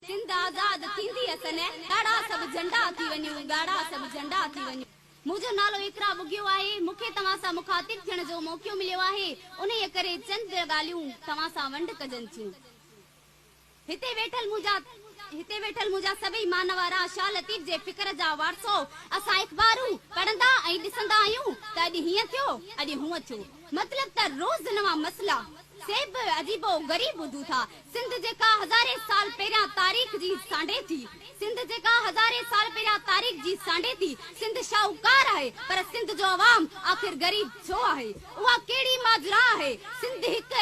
سنڌ آزاد ٿيندي اسن ڳاڙها سڀ جهنڊا ٿي وڃون ڳاڙها سڀ جهنڊا ٿي وڃون. منهنجو نالو اقرا ٻگهيو آهي مون کي توهان سان مخاطب ٿيڻ جو موقعو مليو آهي انهيء ڪري چند ڳالهيون توهان سان ونڊ ڪجن ٿيون. هتي ويٺل منهنجا هتي ويٺل منهنجا سڀئي مانوارا شاهه لطيف جي فڪر جا وارثو اسان اخبارون پڙهندا ۽ ڏسندا آهيون ته اڄ هيئن ٿيو اڄ هونئن ٿيو مطلب ته روز نوان مسئلا سي به عجيب و غريب ٻڌون ٿا. سنڌ جيڪا هزارين سال پهريان تاريخ جي سانڍي ٿي. سنڌ جيڪا هزارين سال پهريان تاريخ جي سانڍي ٿي. سنڌ شاهوڪار آهي پر سنڌ جو عوام آخر غريب ڇو آهي؟ اها ڪهڙي ماجرا آهي؟ سنڌ هڪ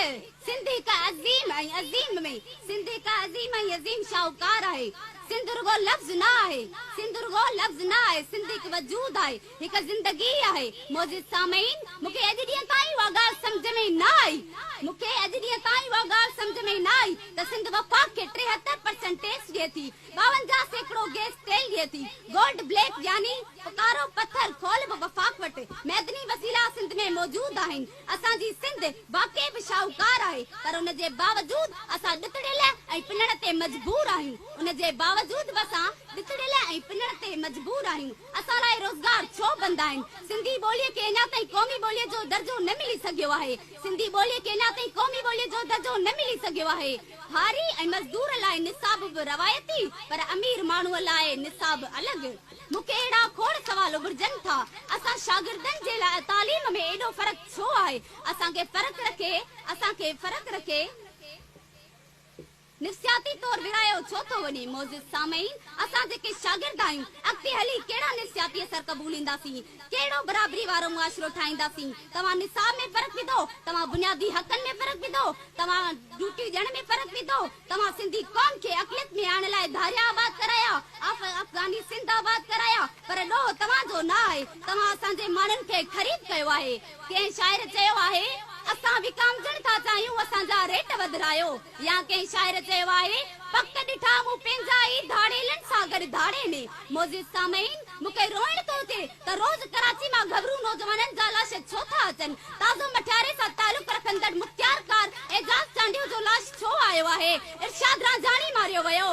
سنڌ هڪ عظيم ۽ عظيم ۾ سنڌ هڪ عظيم ۽ عظيم شاهوڪار آهي. سنڌ رڳو لفظ نه آهي. سنڌ رڳو لفظ نه آهي. سنڌ هڪ وجود آهي. هڪ زندگي آهي. معزز سامعين! مون کي اڄ ڏينهن تائين اها ڳالهه سمجهه ۾ نه آئي. مون کي اڄ ڏينهن تائين اها ڳالهه سمجهه ۾ نه آئي ته سنڌ وفاق کي 73 پرسنٽ ٽيڪس ڏئي ٿي، 52% گئس تيل ڏئي ٿي، گولڊ بليڪ يعني ڪارو پٿر کول به وفاق وٽ، معدني وسيلا سنڌ ۾ موجود آهن. اسان جي سنڌ واقعي به شاهوڪار آهي پر ان جي باوجود اسان ڏتڙيل ۽ پنڻ تي مجبور آهيون. ان جي باوجود به اسان ڏتڙيل ۽ پنڻ تي مجبور آهيون. اسان لاء روزگار ڇو بند آهن؟ سنڌي ٻوليء کي اڃا تائين قومي ٻوليء جو درجو نه ملي سگهيو آهي. سنڌي ٻوليء کي اڃا تائين قومي ٻوليء جو درجو نه ملي سگهيو آهي. هاري ۽ مزدور لاء نصاب به روايتي پر امير ماڻهوء لاء نصاب الڳ. مون کي اهڙا کوڙ سوال اڀرجن ٿا. اسان شاگردن جي لاء تعليم ۾ ايڏو فرق ڇو آهي؟ اسان کي فرق رکي، اسان کي فرق رکي. نفسياتي طور ورهايو ڇو ٿو وڃي؟ معزز سامعين! اسان جيڪي شاگرد آهيون، اڳتي هلي ڪهڙا نفسياتي اثر قبولينداسين؟ ڪهڙو برابري وارو معاشرو ٺاهينداسين؟ توهان نصاب ۾ فرق وڌو، توهان بنيادي حقن ۾ فرق وڌو، توهان ڊيوٽي ڏيڻ ۾ فرق وڌو، توهان سنڌي قوم کي اقليت ۾ آڻڻ لاء ڌاريا آباد ڪرايا، افغاني سنڌ آباد ڪرايا، پر ڏوهه توهان جو نه آهي، توهان اسان جي ماڻهن کي خريد ڪيو آهي. ڪنهن شاعر چيو آهي، اسان وڪامجڻ ٿا چاهيون، اسان جا ريٽ وڌرايو. يا ڪنهن شاعر چيو آهي، پڪ ڏٺا مون پنهنجا ئي ڌاڙيلن سان گڏ ڌاڙي ۾. معزز سامعين! مون کي روئڻ ٿو اچي ته روز ڪراچي مان گهبرو نوجوانن جا لاش ڇو ٿا اچن؟ تازو مٺياري سان تعلق رکندڙ مختيارڪار اعجاز چانڊيو جو لاش ڇو آيو آهي؟ ارشاد رانجهاڻي ماريو ويو.